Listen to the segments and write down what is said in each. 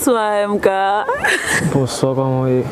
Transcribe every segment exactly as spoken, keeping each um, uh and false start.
Bonswa M K. Bonswa, kòman w ye?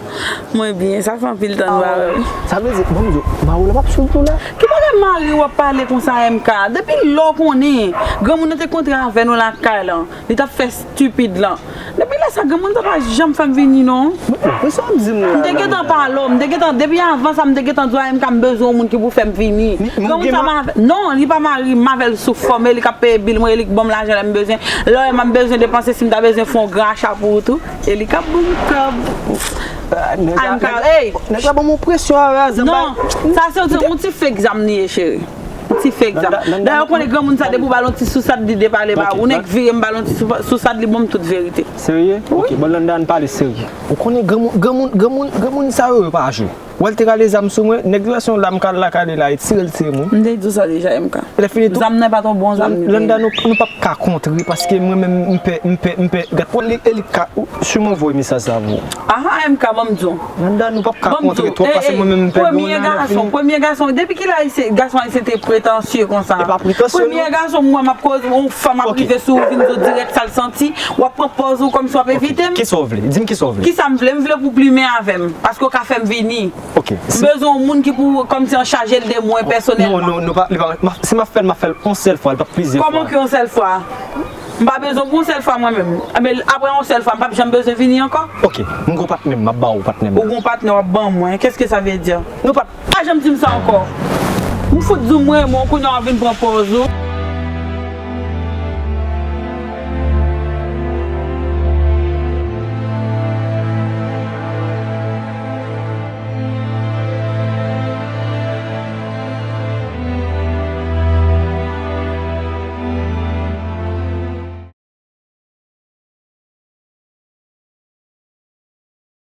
Mwen byen, sa fè anpil tan nou pa wè. Sa vle di, bon, m di w, mari w la p ap swiv tou la? Ki bagay mari w ap pale konsa M K? Depi lè w konnen, granmoun nan te kontre avè nou lakay lan, li t ap fè stipid lan. Depi lè sa, granmoun sa pa janm fè m vini non. Bon, sa w ap di m la? M te gentan pale w, m te gentan, depi avan sa, m te gentan di w M K m bezwen yon moun ki pou fè m vini. Granmoun sa pa, non, li pa mari m, m avè l sou fòm, e li k ap peye bil mwen, e li k ban m lajan lè m bezwen. Lè m ap bezwen depanse, si m ta bezwen fè yon gran acha pou ou tou, e li k ap ban m kòb. Nèg la ban m yon presyon a razan. Non, sa se yon ti fake zam li ye, cheri. Yon ti fake zam. Dayè, ou konnen granmoun sa, depi w ba l yon ti sousad, li depale ba ou. Nèk vire m ba l yon ti sousad, li ban m tout verite. Serye? Ok, bon, Landa, ann pale serye. Ou konnen granmoun, granmoun, granmoun, granmoun sa yo, yo pa jwe. Wè l te rale zam sou mwen, nèg la se yon lam kal la kale la, e tire l tire mwen. M te di w sa deja, M K. Lè fini tou. Zam nan pa t yon bon zam li te ye. Landa, nou, nou p ap ka kontre, paske mwen menm, m pè, m pè, m pè, gad, pran li, e li ka, ou, siman voye mesaj sa pou ou. Aha, M K, ban m di w. Landa, nou p ap ka kontre twòp, paske mwen menm, m pè, premye gason, premye gason, depi kilè ayisyen, gason ayisyen te pretansye konsa? E pa pretansye, non. Premye gason, mwen, m ap koze, yon fanm ap rive sou ou, vin di w dirèk sa l santi, w ap pran pòz ou kòmsi w ap evite m. Kisa w vle? Di m kisa w vle. Kisa m vle? M vle pou w plimen avè m, paske w ka fè m vini. Ok. M bezwen yon moun ki pou kòmsi an chaje l de mwen pèsonèlman. Non, non, non, pa, li pa, ma, si m ap fè l, m ap fè l yon sèl fwa, li p ap plizyè fwa. Kòman ke yon sèl fwa? M pa bezwen pou yon sèl fwa mwen menm. Ebyen, apre yon sèl fwa, m p ap janm bezwen vini ankò? Ok, m gon patnè m, m ap ba ou patnè m. Ou gon patnè w ap ban mwen, qu'est-ce que ça veut dire? Nou pa, pa janm di m sa ankò. M fout di w m renmen w, kounye a w ap vin pran pòz ou.